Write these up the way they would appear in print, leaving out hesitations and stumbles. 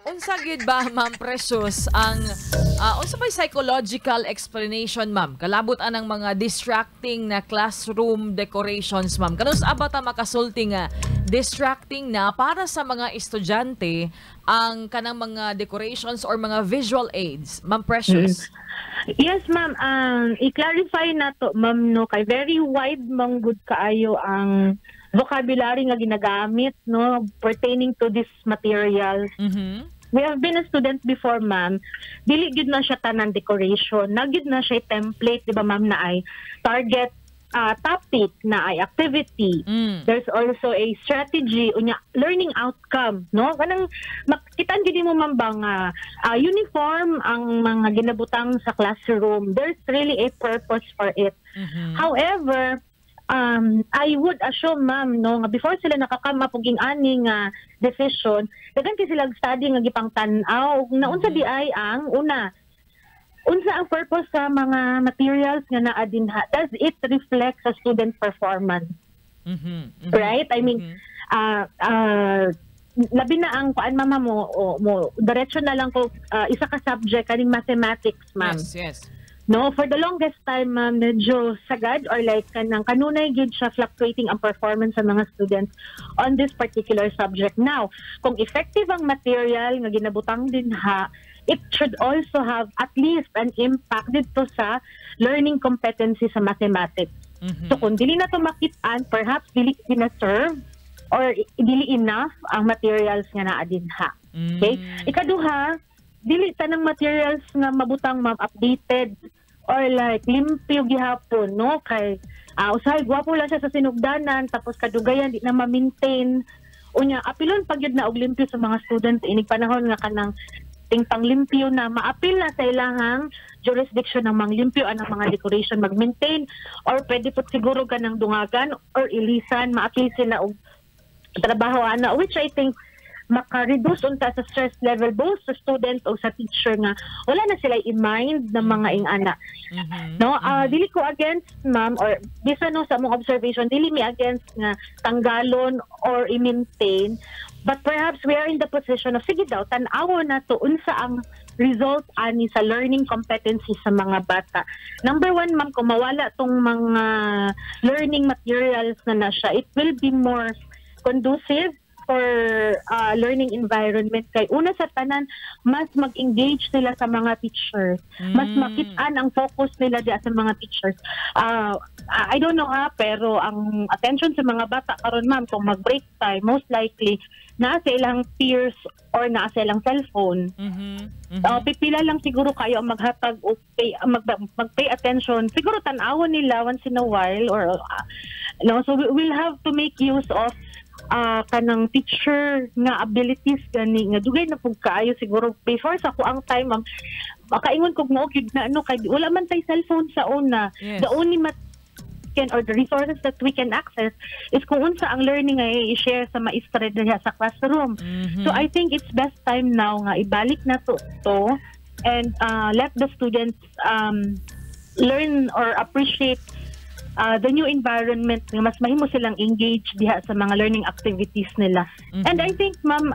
Unsa gyud ba, Ma'am Precious, ang unsa may psychological explanation, ma'am, kalabot anang mga distracting na classroom decorations, ma'am? Kanus-a ba ta makasulti nga distracting na para sa mga estudyante ang kanang mga decorations or mga visual aids, Ma'am Precious? Yes, ma'am. I-clarify na to, ma'am, no, kay very wide man gud kaayo ang vocabulary nga ginagamit, no, pertaining to this materials. We have been a student before, ma'am. Dili gyud na siya tanan decoration. Na gyud na siya template, di ba, ma'am, naay target topic, naay activity. There's also a strategy unya learning outcome, no? Kanang makita gyud mo, ma'am, ba nga uniform ang mga ginabutang sa classroom. There's really a purpose for it. However, I would assume, ma'am, no, nga before sila nakakama og ani nga decision, daghan kay sila study nga gipangtan-aw ug naunsa di ay ang una, unsa ang purpose sa mga materials nga naa dinha? Does it reflect sa student performance? Right? I mean, labi na ang kuan, mama mo o, mo diretso na lang ko isa ka subject kaning mathematics, ma'am. No, for the longest time, ma'am, medyo sagad or like kanang kanunay gyud siya fluctuating ang performance sa mga students on this particular subject. Now, kung effective ang material nga ginabutang dinha, it should also have at least an impact dito sa learning competency sa mathematics. So kung dili na to makitaan, perhaps dili gina-serve or dili enough ang materials nga naa dinha. Okay? Ikaduha, dili tanang materials nga mabutang, ma'am, updated or like limpyo gihapon, no, kay usahay gwapo lang siya sa sinugdanan, tapos kadugayan di na ma-maintain. Unya apilon pag yun na og limpyo sa mga students inig panahon nga kanang ting panglimpyo na maapil na sa ilahang jurisdiction ng manglimpyo ang mga decoration, mag-maintain, or pwede po siguro kanang dungagan or ilisan, maapil sila og trabaho ana, which I think maka-reduce unta sa stress level both sa student o sa teacher nga wala na sila i-mind ng mga ingana, no? Dili ko against, ma'am, or bisan, no, sa among observation, dili mi against nga tanggalon or i-maintain, but perhaps we are in the position of sige daw, tan-awon na to unsa ang result ani sa learning competency sa mga bata. Number one, ma'am, kung mawala tong mga learning materials na siya, it will be more conducive for learning environment kay una sa tanan, mas mag-engage sila sa mga teachers, mas makitaan ang focus nila diya sa mga teachers. I don't know ha, pero ang attention sa mga bata karon, ma'am, kung mag-break time, most likely naa sa ilang peers or naa sa ilang cellphone. Pipila lang siguro kayo ang maghatag o mag-pay attention. Siguro tan-awon nila once in a while or no, so we'll have to make use of kanang teacher nga abilities gani nga dugay na pug kaayo. Siguro before sa akoang time, ma'am, makaingon kog mao gyud na ano, kay wala man tay cellphone sa una. The only can or the resources that we can access is kung unsa ang learning nga i-share sa maestra diha sa classroom. So I think it's best time now nga ibalik na to and let the students learn or appreciate the new environment nga mas mahimo silang engage diha sa mga learning activities nila. And I think, ma'am,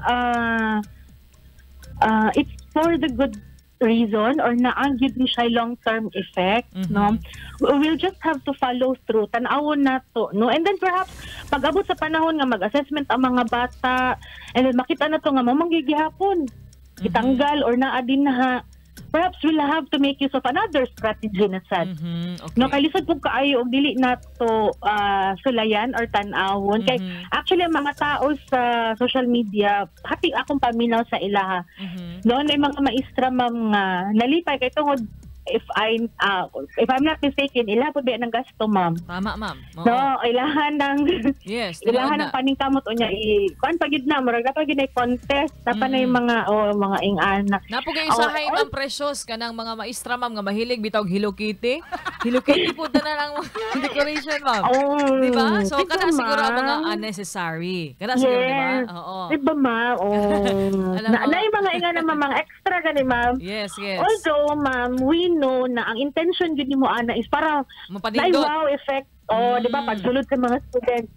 it's for the good reason or naa gyud ni siya long-term effect, no? We'll just have to follow through. Tan-awon na to, no? And then perhaps pag-abot sa panahon nga mag-assessment ang mga bata and then makita na to nga mo manggigihapon gitanggal or naa dinha, perhaps we'll have to make use of another strategy na sad. No, kay lisod pud kaayo og dili na to sulayan or tan-awon. Kay actually ang mga tao sa social media, hati akong paminaw sa ilaha. No, na mga maestra, ma'am, nga nalipay kay tungod if I'm not mistaken, ila pud ba ng gasto, ma'am. Tama, ma'am. Oo. No, ilahan ng Yes, tinuod ilahan na. Ng paningkamot unya i kuan pa gyud na, murag dapat gyud ay contest na pa na yung mga, oh, mga ing-anak. Napo kayo Oh, usahay, oh. Ma'am Precious, kanang mga maestra, ma'am, nga mahilig bitaw og Hello Kitty. Hello Kitty po na lang mga decoration, ma'am. Oh, Di ba? So di ba, kana siguro ang mga ma'am? Unnecessary. Kana siguro, di ba? Yes. Oo. Di ba, ma'am? Oh. Alam Na, mo- na yung mga inga naman, mga extra gani, ma'am. Although, ma'am, we know na ang intention gyud nimo ana is para na Mapanindot. Wow effect. Oh, di ba, pagsulod sa mga students.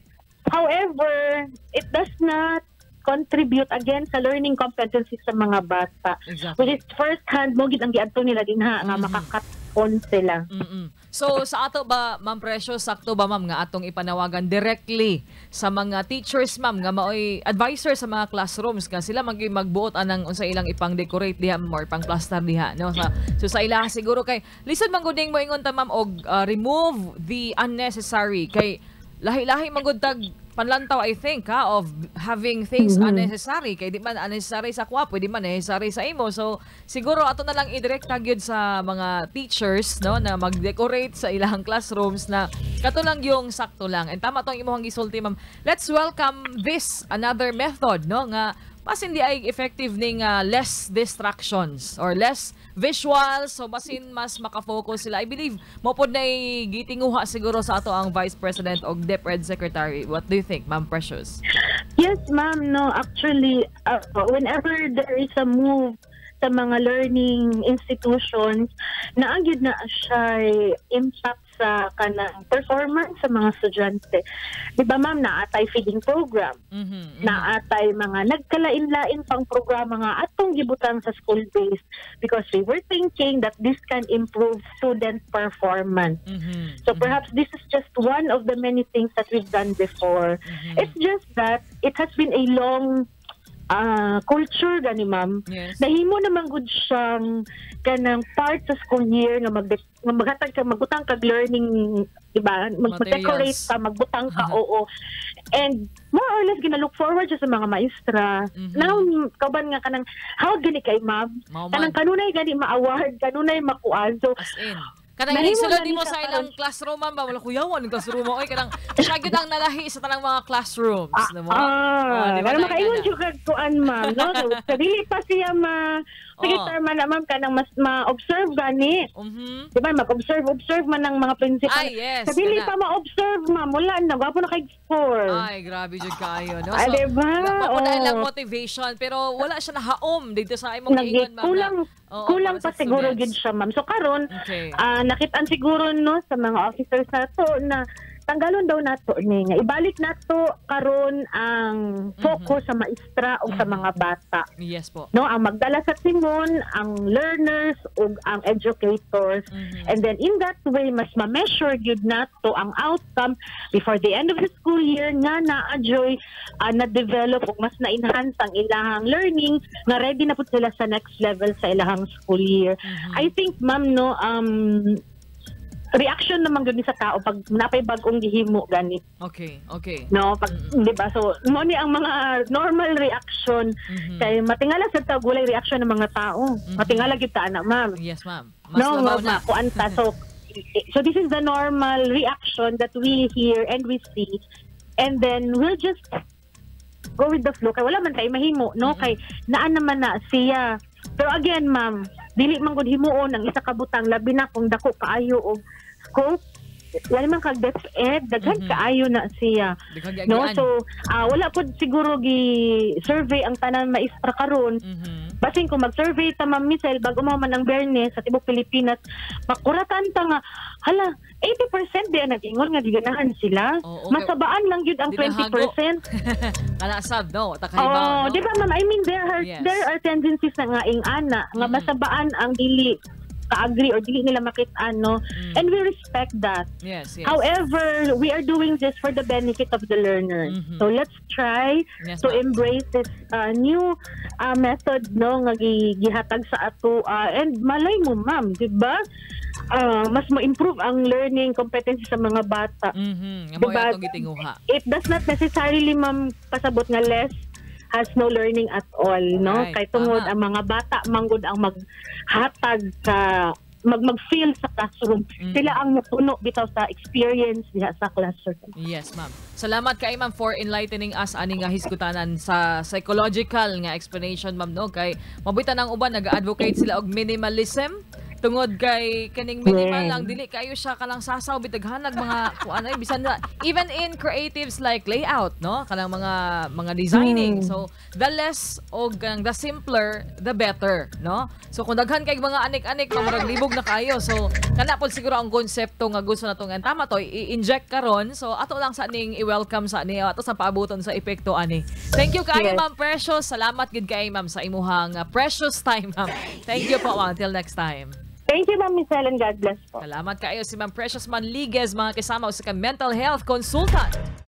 However, it does not contribute again sa learning competencies sa mga bata. Which is first hand mao gid ang giadto nila dinha nga maka-cut on sila. So sa ato ba, Ma'am Precious, sakto ba, ma'am, nga atong ipanawagan directly sa mga teachers, ma'am, nga maoy advisor sa mga classrooms nga sila magbuot anang unsa ilang ipang-decorate diha or pang-plaster diha, no? So sa ila siguro kay lisod man gud ning moingon ta, ma'am, og remove the unnecessary kay lahi-lahi man gud tag panlantaw, I think, ha, of having things unnecessary kay di man unnecessary sa kwa, pwede man necessary sa imo. So siguro ato na lang i-direkta gyud sa mga teachers, no, na mag-decorate sa ilang classrooms na kato lang yung sakto lang. And tama tong imong gisulti, ma'am. Let's welcome this another method, no, nga mas hindi ay effective ning less distractions or less visuals, so basin mas makafocus sila. I believe mao pod na gitinguha siguro sa ato ang Vice President og DepEd Secretary. What do you think, Ma'am Precious? Yes, ma'am. No, actually, whenever there is a move sa mga learning institutions, naa gyud na siya impact sa kanang performance sa mga estudyante. Di ba, ma'am, naa tay feeding program, naa tay mga nagkalain-lain pang programa nga atong gibutang sa school-based because we were thinking that this can improve student performance. So perhaps this is just one of the many things that we've done before. It's just that it has been a long culture gani, ma'am. Nahimo naman gud siyang kanang part sa school year nga maghatag ka, magbutang kag learning, di ba, mag-decorate Materials. ka, magbutang ka, oo. And more or less gina look forward siya sa mga maestra. Now kauban nga kanang how gani kay ma'am, Mao man. Kanang kanunay gani ma-award, kanunay makuan. So As in. Kanang nahimo sulod na ni nimo siya sa ilang classroom, ma'am ba, wala kuyawan ng classroom mo. Oy, kanang siya gyud ang nalahi sa tanang mga classrooms, no mo? Ah, Oh, di ba pero na makaingon ingana? jud kag kuan, ma'am, no? So, sa dili pa siya ma sige term man na, ma'am, kanang mas ma-observe gani. Di ba, mag-observe observe man ng mga principal. Ay, yes, Sa dili kana. pa ma-observe, ma'am, wala na, gwapo na kay score. Ay, grabe jud kaayo, no? Ah, So, diba? mao na ilang Oo. Motivation, pero wala siya nahaom dito sa imong giingon, ma'am. Kulang Oo, kulang para sa pa siguro students. gid siya, ma'am. So karon nakitaan siguro, no, sa mga officers nato na tanggalon daw nato ni nga ibalik nato karon ang focus sa maestra o sa mga bata. Yes po. No, ang magdala sa timon, ang learners ug ang educators. And then in that way mas ma-measure gyud nato ang outcome before the end of the school year nga naa juy na-develop ug mas na-enhance ang ilahang learning nga ready na pud sila sa next level sa ilahang school year. I think, ma'am, no, reaction naman gyud ni sa tao pag napay bag-ong gihimo gani, no, pag di ba, so mo ni ang mga normal reaction kay matingala sa tao, walay reaction ng mga tao, matingala gyud ta ana, ma'am. Yes, ma'am. Mas No, labaw na. Makuan ta. So this is the normal reaction that we hear and we see, and then we'll just go with the flow kay wala man kay mahimo, no, kay naa naman na siya. Pero again, ma'am, dili man gud himuon ang isa ka butang, labi na kung dako kaayo og scope. Wala man kag DepEd, daghan kaayo na siya, Daghang no? giagian. So wala pod siguro gi survey ang tanan maestra karon. Basin kung mag-survey ta, Ma'am Michelle, bago mo man ang Bernes sa tibok Pilipinas, makuratan ta nga hala, 80% di ang nag-ingon nga giganahan sila. Oo, Masabaan lang gyud ang Di na hago. 20%. Kana sab, no? Takahibaw, Oh, no? di ba, ma'am? I mean, there are there are tendencies na nga ing-ana nga masabaan ang dili ka-agree or dili nila makita, no? And we respect that. However, we are doing this for the benefit of the learners. So let's try to ma'am. Embrace this new method, no, nga gihatag sa ato and malay mo, ma'am, di ba? Mas mo-improve ang learning competency sa mga bata. Nga mao Diba? atong gitinguha. It does not necessarily, ma'am, pasabot nga less has no learning at all, no? Kay tungod ang mga bata manggod ang maghatag sa mag-feel sa classroom. Sila ang mupuno bitaw sa experience diha sa classroom. Yes, ma'am. Salamat kay ma'am for enlightening us ani nga hisgutanan sa psychological nga explanation, ma'am, no, kay mabuta ang uban nag-advocate sila og minimalism. Tungod kay kaning minimal lang, dili kayo siya kanang sasaw bitaghanag mga kuan ay bisan na even in creatives like layout, no, kanang mga designing. So the less og kanang the simpler, the better, no? So kung daghan kay mga anik-anik, murag libog na kayo. So kana pod siguro ang konsepto nga gusto natong, ang tama to i-inject karon. So ato lang sa ning i-welcome sa ni ato sa paabuton sa epekto ani. Thank you kaayo, Ma'am Precious. Salamat gid kay ma'am sa imuhang precious time, ma'am. Thank you po, ma'am. Until next time. Thank you, Ma'am Michelle, and God bless po. Salamat kaayo si Ma'am Precious Manliguez, mga kasama, usa ka mental health consultant.